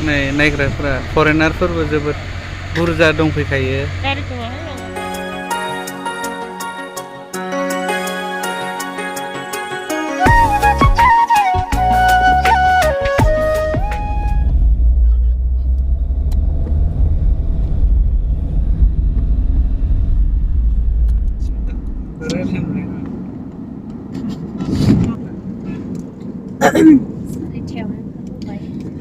नै नायग्राफोरा फरेनारफोरबो जोबोद बुरजा दंफैखायो।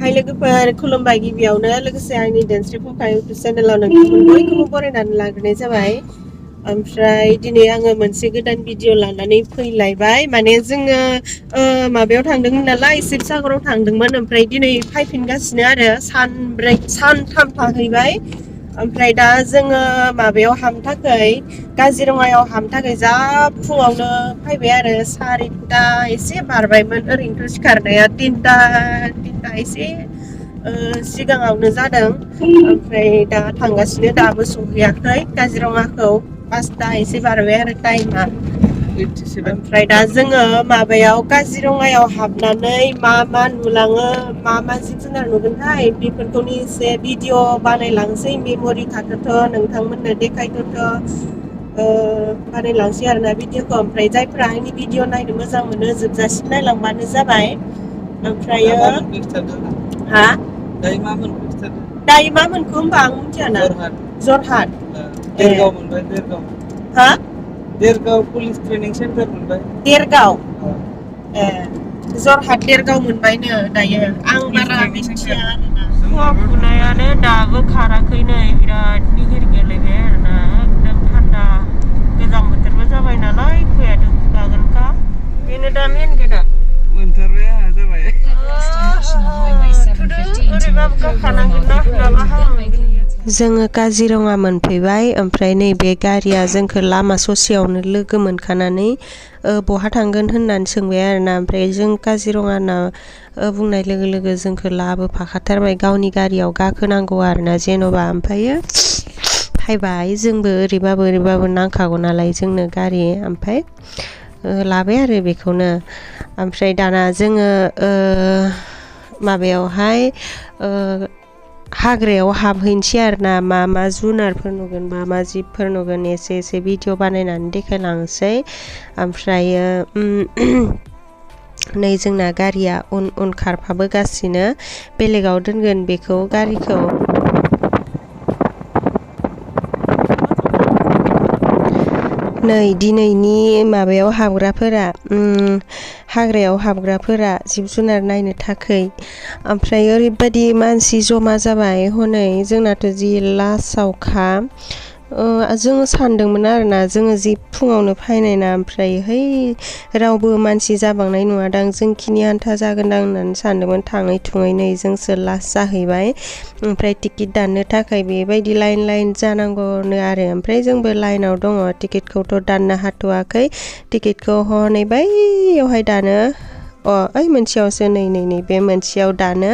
Hai लोगोफोर खुलुमबाय गिबियावनो लोगोसे आंनि धोनस्रि फुंखा इउटुब चेनेलाव नोंथांमोन बयखौबो बरायनानै लाग्रोनाय जाबाय। ओमफ्राय दिनै आङो मोनसे गोदान भिडिअ लानानै फैलायबाय माने जोङो माबायाव थांदोंमोन नालाय शिबसागराव थांदोंमोन ओमफ्राय दिनै फैफिनगासिनो आरो सानथाम थाहैबाय। ओमफ्राय दा जोङो माबायाव हाबनो थाखाय काजिरङायाव हाबनो थाखाय जा फुङावनो फैबाय आरो 4:30 एसे बारबायमोन ओरैनोथ' सिखारनाया 3टा एसे सिगाङावनो जादों। ओमफ्राय दा थांगासिनो दाबो सहैयाखै काजिरङाखौ 5टा एसे बारबाय आरो टाइमा। ओमफ्राय दा जोङो माबायाव काजिरङायाव हाबनानै मा मा नुलाङो मा मा जिब जुनार नुगोनथाय बेफोरखौनो एसे भिडिअ बानायलांसै मेम'रि थाथ'थ' नोंथांमोननो देखायथ'थ' बानायलांसै आरोना भिडिअखौ। ओमफ्राय जायफ्रा आंनि भिडिअ नायनो मोजां मोनो जोबजासिम नायलांबानो जाबाय। ओमफ्रायो हा दायो मा मोनखो होमबा आं मिथियाना जरहाट मोनबाय देरगाव हा देरगाव पुलिस ट्रेनिं सेन्टार मोनबाय देरगाव ए जरहाट देरगाव मोनबायनो दायो आं बारा मिथिया आरोना। खुवा खुनायानो दाबो खाराखै नै बिराद निहिर गेलेबाय आरोना एकदम थान्दा गोजां बोथोरबो जाबाय नालाय खुवायाथ' खुखागोनखा बेनो दा मेन गेटआ मोनथारबाय आंहा जाबाय। जोङो काजिरङा मोनफैबाय ओमफ्राय नैबे गारिया जोंखौ लामा ससेयावनो लोगो मोनखानानै बहा थांगोन होननानै सोंबाय आरोना। ओमफ्राय जों काजिरङाना बुंनाय लोगो लोगो जोंखौ लाबोफाखाथारबाय गावनि गारियाव गाखोनांगौ आरोना जेन'बा। ओमफ्रायो फैबाय जोंबो ओरैबाबो नांखागौ नालाय जोंनो गारि ओमफ्राय लाबाय आरो बेखौनो। ओमफ्राय दाना जोङो माबायावहाय हाग्रायाव हाबहैनोसै आरोना मा मा जुनारफोर नुगोन मा मा जिबफोर नुगोन एसे भिडिअ बानायनानै देखायलांसै। ओमफ्रायो नै जोंना गारिया उन खारफाबोगासिनो बेलेगाव दोनगोन बेखौ गारिखौ। नै दिनैनि माबायाव हाबग्राफोरा हाग्रायाव हाबग्राफोरा जिब जुनार नायनो थाखै ओमफ्राय ओरैबायदि मानसि जमा जाबाय हनै जोंनाथ' जि लासावखा जोङो सानदोंमोन आरोना जोङो जि फुङावनो फैनाय ना ओमफ्राय है रावबो मानसि जाबांनाय नङादां जोंखिनि आन्था जागोनदां होननानै सानदोंमोन थाङै थुङै नै जोंसो लास जाहैबाय। ओमफ्राय टिकेट दाननो थाखाय बेबायदि लाइन जानांगौनो आरो ओमफ्राय जोंबो लाइनाव दङ टिकेटखौथ' दाननो हाथ'वाखै टिकेटखौ हनै बैयावहाय दानो ओइ मोनसेयावसो नै बे मोनसेयाव दानो।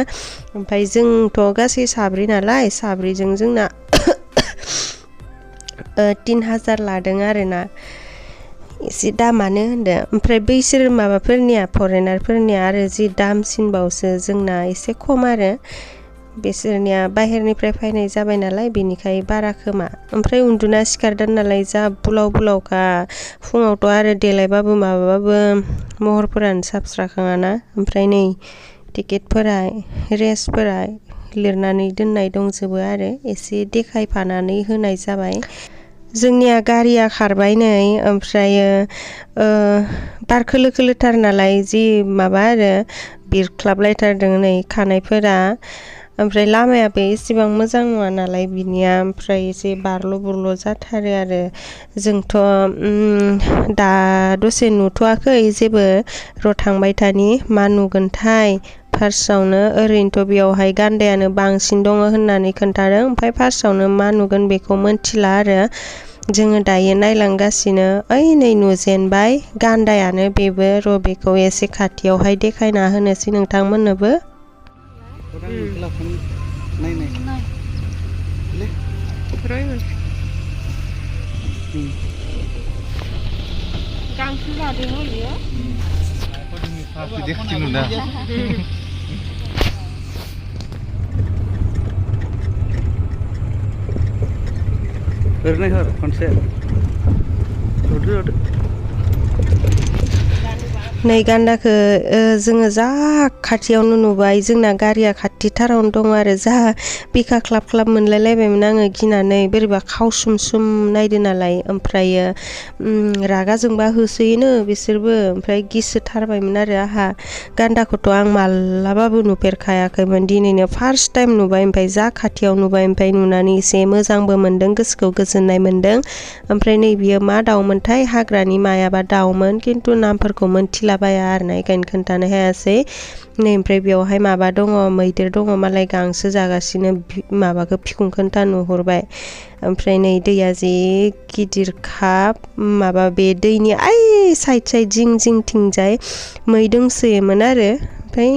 ओमफ्राय जोंथ' गासै साब्रै नालाय साब्रैजों जोंना 3000 लादों आरोना एसे दामानो होनदो। ओमफ्राय बैसोर माबाफोरनिया फरेनारफोरनिया आरो जि दामसिनबावसो जोंना एसे खम आरो बिसोरनिया बाहेरनिफ्राय फैनाय जाबाय नालाय बेनिखाय बारा खोमा। ओमफ्राय उन्दुना सिखारदों नालाय जा बुलावखा फुङावथ' आरो देलायबाबो माबाबाबो महरफोरानो साबस्राखाङाना। ओमफ्राय नै टिकेटफोरा रेसफोरा लिरनानै दोननाय दंजोबो आरो एसे देखायफानानै होनाय जाबाय। जोंनिया गारिया खारबाय नै ओमफ्रायो बार खोलो-खोलोथार नालाय जि माबा आरो बिरख्लाबलायथारदों नै खानायफोरा। ओमफ्राय लामायाबो एसेबां मोजां नङा नालाय बिनिया ओमफ्राय एसे बारल' जाथारो आरो जोंथ' दा दसे नुथ'वाखै जेबो र' थांबाय थानि मा नुगोनथाय। फार्स्टआवनो ओरैनोथ' बेयावहाय गान्दायानो बांसिन दङ होननानै खोन्थादों ओमफ्राय फार्स्टआवनो मा नुगोन बेखौ मोनथिला आरो जोङो दायो नायलांगासिनो। ओइ नै नुजेनबाय गान्दायानो बेबो र' बेखौ एसे खाथियावहाय देखायना होनोसै नोंथांमोननोबो। गांसो जादों बियो ओरैनो हर खनसे रदो नै गान्दाखौ जोङो जा खाथियावनो नुबाय जोंना गारिया खाथिथारावनो दङ आरो जा बिखा ख्लाब ख्लाब मोनलायलायबायमोन आङो गिनानै बोरैबा खावसुम नायदो नालाय ओमफ्रायो रागा जोंबा होसोयोनो बिसोरबो ओमफ्राय गिसोथारबायमोन आरो आहा गान्दाखौथ' आं मालाबाबो नुफेरखायाखैमोन दिनैनो फार्स्ट टाइम नुबाय ओमफ्राय जा खाथियाव नुबाय ओमफ्राय नुनानै एसे मोजांबो मोनदों गोसोखौ गोजोननाय मोनदों ओमफ्राय नै बियो मा दाउमोनथाय हाग्रानि मायाबा दाउमोन खिन्थु नामफोरखौ मोनथिलाबाया आरो ना बेखायनो खोन्थानो हायासै नै ओमफ्राय बेयावहाय माबा दङ मैदेर दङ मालाय गांसो जागासिनो माबाखौ फिखुंखोन्था नुहुरबाय ओमफ्राय नै दैया जि गिदिरखा माबा बे दैनि आइ साइड जिंथिंजाय मै दोंसोयोमोन आरो ओमफ्राय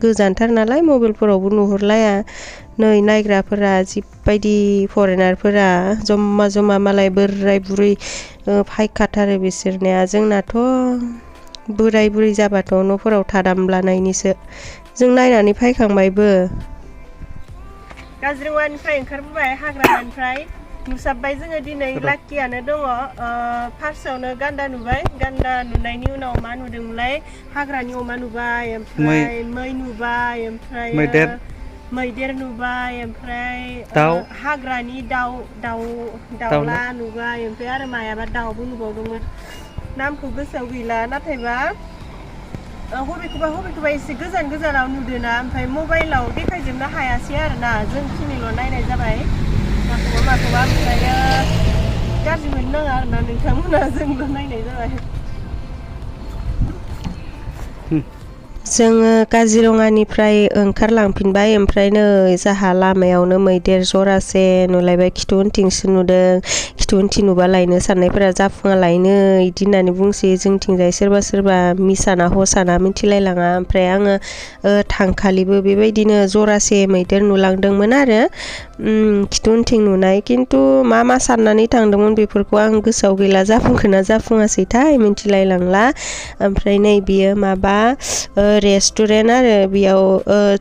गोजानथार नालाय मबाइलफोरावबो नुहुरलाया नै नायग्राफोरा जिबायदि फरेनारफोरा जमा मालाय बोराय बुरै फायखाथारो बिसोरनिया जोंनाथ' बोराय बुरै जाबाथ' न'फोराव थादामब्लानायनिसो जों नायनानै फायखांबायबो काजिरङानिफ्राय ओंखारबोबाय हाग्रानिफ्राय नुसाबबाय जोङो दिनै लाकियानो दङ फार्स्टआवनो गान्दा नुबाय गान्दा नुनायनि उनाव मा नुदोंमोनलाय हाग्रानि अमा नुबाय ओमफ्राय मै नुबाय ओमफ्राय मैदेर नुबाय ओमफ्राय हाग्रानि दाउला नुबाय ओमफ्राय आरो मायाबा दाउबो नुबावदोंमोन नामखौ गोसोआव गैला नाथायबा हबेखौबा एसे गोजानाव नुदोंना ओमफ्राय मबाइलाव देखायजोबनो हायासै आरोना जों खिनिल' नायनाय जाबाय माखौबा ओमफ्राय गाज्रि मोननो नाङा आरोना नोंथांमोना जोंल' नायनाय जाबाय जोङो काजिरङानिफ्राय ओंखारलांफिनबाय ओमफ्राय नै जाहा लामायावनो मैदेर जरासे नुलायबाय खिथु उनथिंसो नुदों खिथु उनथिं नुबा लायनो साननायफोरा जाफुङा लायनो इदि होननानै बुंसै जोंथिंजाय सोरबा मिसाना हसाना मिथिलायलाङा ओमफ्राय आङो थांखालिबो बेबायदिनो जरासे मैदेर नुलांदोंमोन आरो खिथु उनथिं नुनाय खिन्थु मा साननानै थांदोंमोन बेफोरखौ आं गोसोआव गैला जाफुंखोना जाफुङासैथाय मिथिलायलांला ओमफ्राय नै बियो माबा रेस्टुरेन्ट आरो बेयाव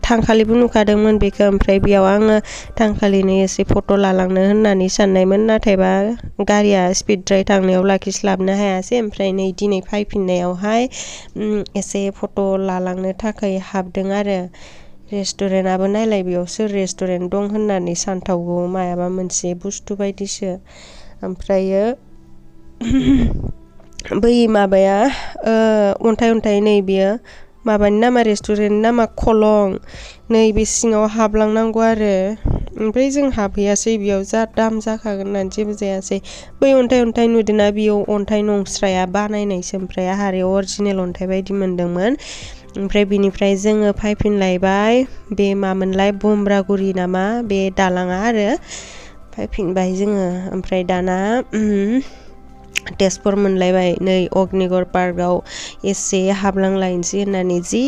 थांखालिबो नुखादोंमोन बेखौ ओमफ्राय बेयाव आङो थांखालिनो एसे फट' लालांनो होननानै साननायमोन नाथायबा गारिया स्पिडद्राय थांनायाव लाखिस्लाबनो हायासै ओमफ्राय नै दिनै फैफिननायावहाय एसे फट' लालांनो थाखाय हाबदों आरो रेस्टुरेन्टआबो नायलाय बेयाव सोर रेस्टुरेन्ट दं होननानै सानथावगौ मायाबा मोनसे बुस्थु बायदिसो ओमफ्रायो बै माबाया अन्थाइ नै बियो माबानि नामा रेस्टुरेन्टनि नामा खलं नै बे सिङाव हाबलांनांगौ आरो ओमफ्राय जों हाबहैयासै बेयाव जा दाम जाखागोन होननानै जेबो जायासै बै अन्थाइ नुदोंना बेयाव अन्थाइ नंस्राया बानायनायसो ओमफ्राय आहारे अरिजिनेल अन्थाइ बायदि मोनदोंमोन ओमफ्राय बिनिफ्राय जोङो फैफिनलायबाय बे मामोनलाय बमब्रागुरि नामा बे दालाङा आरो फैफिनबाय जोङो ओमफ्राय दाना तेजपुर मोनलायबाय नै अग्निगड़ पार्कआव एसे हाबलांलायनोसै होननानै जि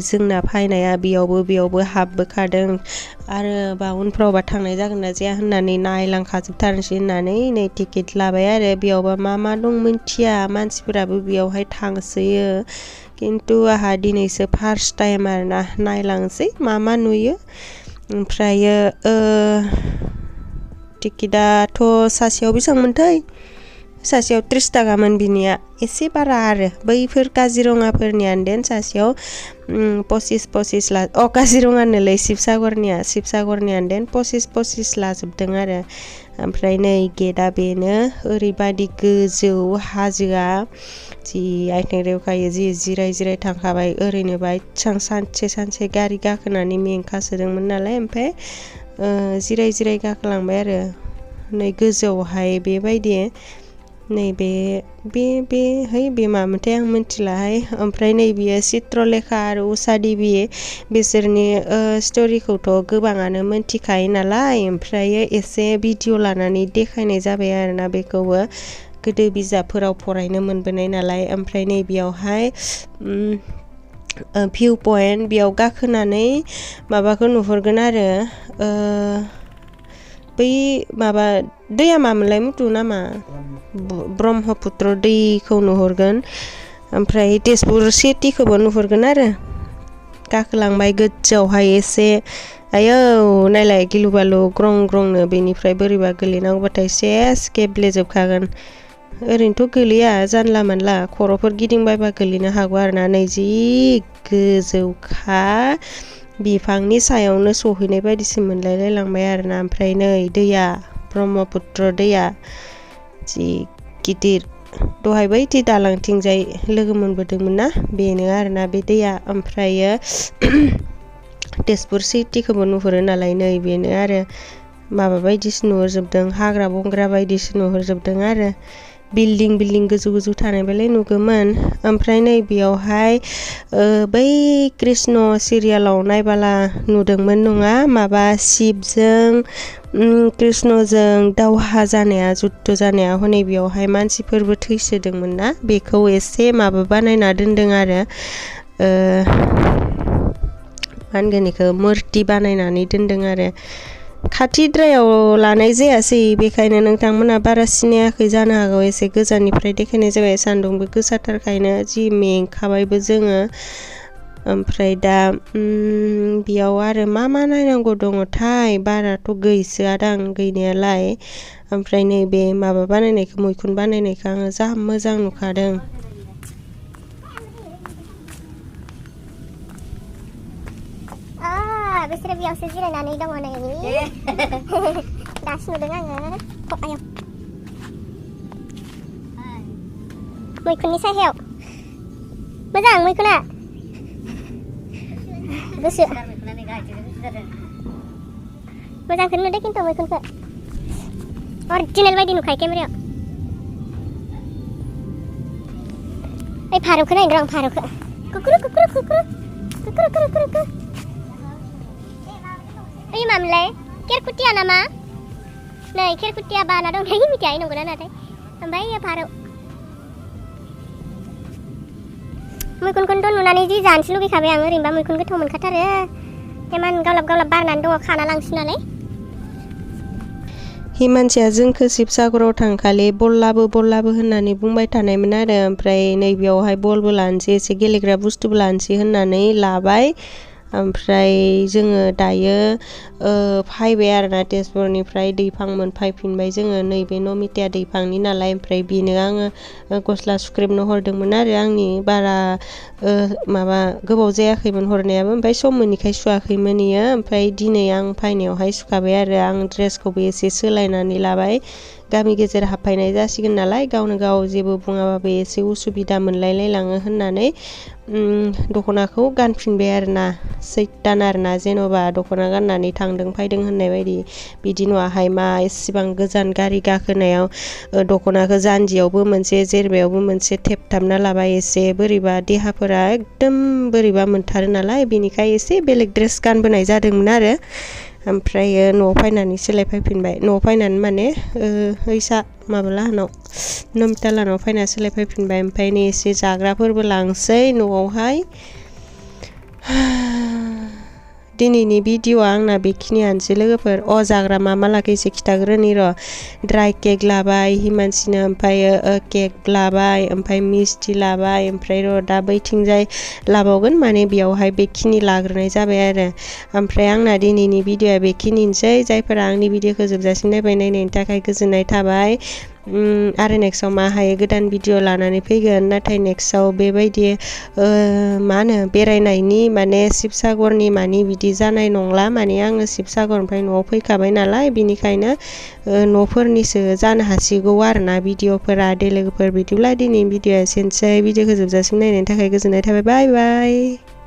जोंना फैनाया बेयावबो हाबबोखादों आरो उनफ्रावबा थांनाय जागोन ना जाया होननानै नायलांखाजोबथारनोसै होननानै नै टिकेट लाबाय आरो बेयावबा मा दं मिन्थिया मानसिफोराबो बेयावहाय थांसोयो खिन्थु आहा दिनैसो फार्स्ट टाइम आरोना नायलांसै मा नुयो ओमफ्रायो टिकेटआथ' सासेयाव बेसेबांमोनथाय सासेयाव 30 थाखामोन बिनिया एसे बारा आरो बैफोर काजिरङाफोरनियानो देन सासेयाव 25 काजिरङानोलै शिबसागरनियानो देन 25 लाजोबदों आरो ओमफ्राय नै गेटआ बेनो ओरैबादि गोजौ हाजोआ जि आथिं रेवखायो जि जिराय थांखाबाय ओरैनोबा एसां सानसे गारि गाखोनानै मेंखासोदोंमोन नालाय ओमफ्राय जिराय गाखोलांबाय आरो नै गोजौआवहाय बेबायदि नै बे मामोनथाय आं मिथिलाहाय ओमफ्राय नै बियो चित्रलेखा आरो उषा देबि बिसोरनि स्ट'रिखौथ' गोबाङानो मिथिखायो नालाय ओमफ्राय एसे भिडिअ लानानै देखायनाय जाबाय आरोना बेखौबो गोदो बिजाबफोराव फरायनो मोनबोनाय नालाय ओमफ्राय नै बेयावहाय भिउ पइन्ट बेयाव गाखोनानै माबाखौ नुहुरगोन आरो बै माबा दैया मामोनलाय मुथु नामा ब्रह्मपुत्र दैखौ नुहुरगोन ओमफ्राय तेजपुर सिटिखौबो नुहुरगोन आरो गाखोलांबाय गोजौआवहाय एसे आयौ नायलाय गिलु बालु ग्रं ग्रंनो बेनिफ्राय बोरैबा गोलैनांगौबाथाय सेस गेब्लेजोबखागोन ओरैनोथ' गोलैया जानला मोनला खर'फोर गिदिंबायबा गोलैनो हागौ आरोना नै जि गोजौखा बिफांनि सायावनो सहैनाय बायदिसो मोनलायलायलांबाय आरोना ओमफ्राय नै दैया ब्रह्मपुत्र दैया जि गिदिर दहाय बैदि दालांथिंजाय लोगो मोनबोदोंमोन ना बेनो आरोना बे दैया ओमफ्रायो तेजपुर सिटिखौबो नुहुरो नालाय नै बेनो आरो माबा बायदिसो नुहुरजोबदों हाग्रा बंग्रा बायदिसो नुहुरजोबदों आरो बिल्डिं गोजौ गोजौ थानायबालाय नुगौमोन ओमफ्राय नै बेयावहाय बै कृष्ण सिरियालाव नायबाला नुदोंमोन नङा माबा शिबजों कृष्णजों दावहा जानाया जुद्ध जानाया हनै बेयावहाय मानसिफोरबो थैसोदोंमोन ना बेखौ एसे माबा बानायना दोनदों आरो मा होनगोन बेखौ मुर्ति बानायनानै दोनदों आरो खाथिद्रायाव लानाय जायासै बेखायनो नोंथांमोना बारा सिनायाखै जानो हागौ एसे गोजाननिफ्राय देखायनाय जाबाय सान्दुंबो गोसाथारखायनो जि मेंखाबायबो जोङो ओमफ्राय दा बेयाव आरो मा नायनांगौ दङथाय बाराथ' गैसोआदां गैनायालाय ओमफ्राय नैबे माबा बानायनायखौ मैखुन बानायनायखौ आङो जा मोजां नुखादों बिसोरो बेयावसो जिरायनानै दङ नै दासो नुदों आङो आयौ मैखुननि सायाव मोजां मैखुना गोसो मोजांखौनो नुदों खिन्थु मैखुनखौ अरिजिनेल बायदि नुखायो केमेरायाव ओइ फारौखौ नायनो र' आं फारौखौ कुकुरु कुकुरु कुकुरु कुकुरु कुकुरु कुकुरु ओइ मामोनलाय केरकुटिया नामा नै केरकुटिया बाना दं नै मिथिया नंगौना नाथाय ओमफ्राय फारौ मैखुनखौनोथ' नुनानै जि जानोसो लुगैखाबाय आं ओरैनोबा मैखुन गोथाव मोनखाथारो इमान गावलाब गावलाब बारनानै दङ खाना लांसै नालाय हिमानसिया जोंखौ शिबसागराव थांखालि बल्लाबो होननानै बुंबाय थानायमोन आरो ओमफ्राय नैबेयावहाय बलबो लानोसै एसे गेलेग्रा बुस्थुबो लानोसै होननानै लाबाय ओमफ्राय जोङो दायो फैबाय आरोना तेजपुरनिफ्राय दैफां मोनफैफिनबाय जोङो नैबे नमिताया दैफांनि नालाय ओमफ्राय बेनो आङो गस्ला सुख्रेबनो हरदोंमोन आरो आंनि बारा माबा गोबाव जायाखैमोन हरनायाबो ओमफ्राय सम मोनिखाय सुवाखैमोन इयो ओमफ्राय दिनै आं फैनायावहाय सुखाबाय आरो आं ड्रेसखौबो एसे सोलायनानै लाबाय गामि गेजेर हाबफैनाय जासिगोन नालाय गावनो गाव जेबो बुङाबाबो एसे उसुबिदा मोनलायलाङो होननानै दख'नाखौ गानफिनबाय आरोना सैतान आरोना जेन'बा दख'ना गाननानै थांदों फैदों होननाय बायदि बिदि नुवाहाय मा एसेबां गोजान गारि गाखोनायाव दख'नाखौ जानजियावबो मोनसे जेरबायावबो मोनसे थेबथाबना लाबाय एसे बोरैबा देहाफोरा एकदम बोरैबा मोनथारो नालाय बेनिखाय एसे बेलेग ड्रेस गानबोनाय जादोंमोन आरो ओमफ्राय न'आव फैनानै सोलायफैफिनबाय न'आव फैनानै माने ओइसा माबालाहानाव नमितालानाव फैना सोलायफैफिनबाय ओमफ्राय नै एसे जाग्राफोरबो लांसै न'आवहाय दिनैनि भिडिअ'आ आंना बेखिनियानोसै लोगोफोर जाग्रा मा लाखै एसे खिथाग्रोनि र' ड्राइ केक लाबाय हिमानसिनो ओमफ्राय केक लाबाय ओमफ्राय मिस्टि लाबाय ओमफ्राय र' दा बैथिंजाय लाबावगोन माने बेयावहाय बेखिनि लाग्रोनाय जाबाय आरो ओमफ्राय आंना दिनैनि भिडिअ'आ बेखिनिनोसै जायफोरा आंनि भिडिअ'खौ जोबजासिम नायबाय नायनायनि थाखाय गोजोननाय थाबाय आरो नेक्स्टआव मा हायो गोदान भिडिअ लानानै फैगोन नाथाय नेक्स्टआव बेबायदि मा होनो बेरायनायनि माने शिबसागरनि मानि बिदि जानाय नंला माने आङो शिबसागरनिफ्राय न'आव फैखाबाय नालाय बिनिखायनो न'फोरनिसो जानो हासिगौ आरोना भिडिअफोरा दे लोगोफोर बिदिब्ला दिनैनि भिडिअ'आ एसेनोसै भिडिअखौ जोबजासिम नायनायनि थाखाय गोजोननाय थाबाय बाय बाय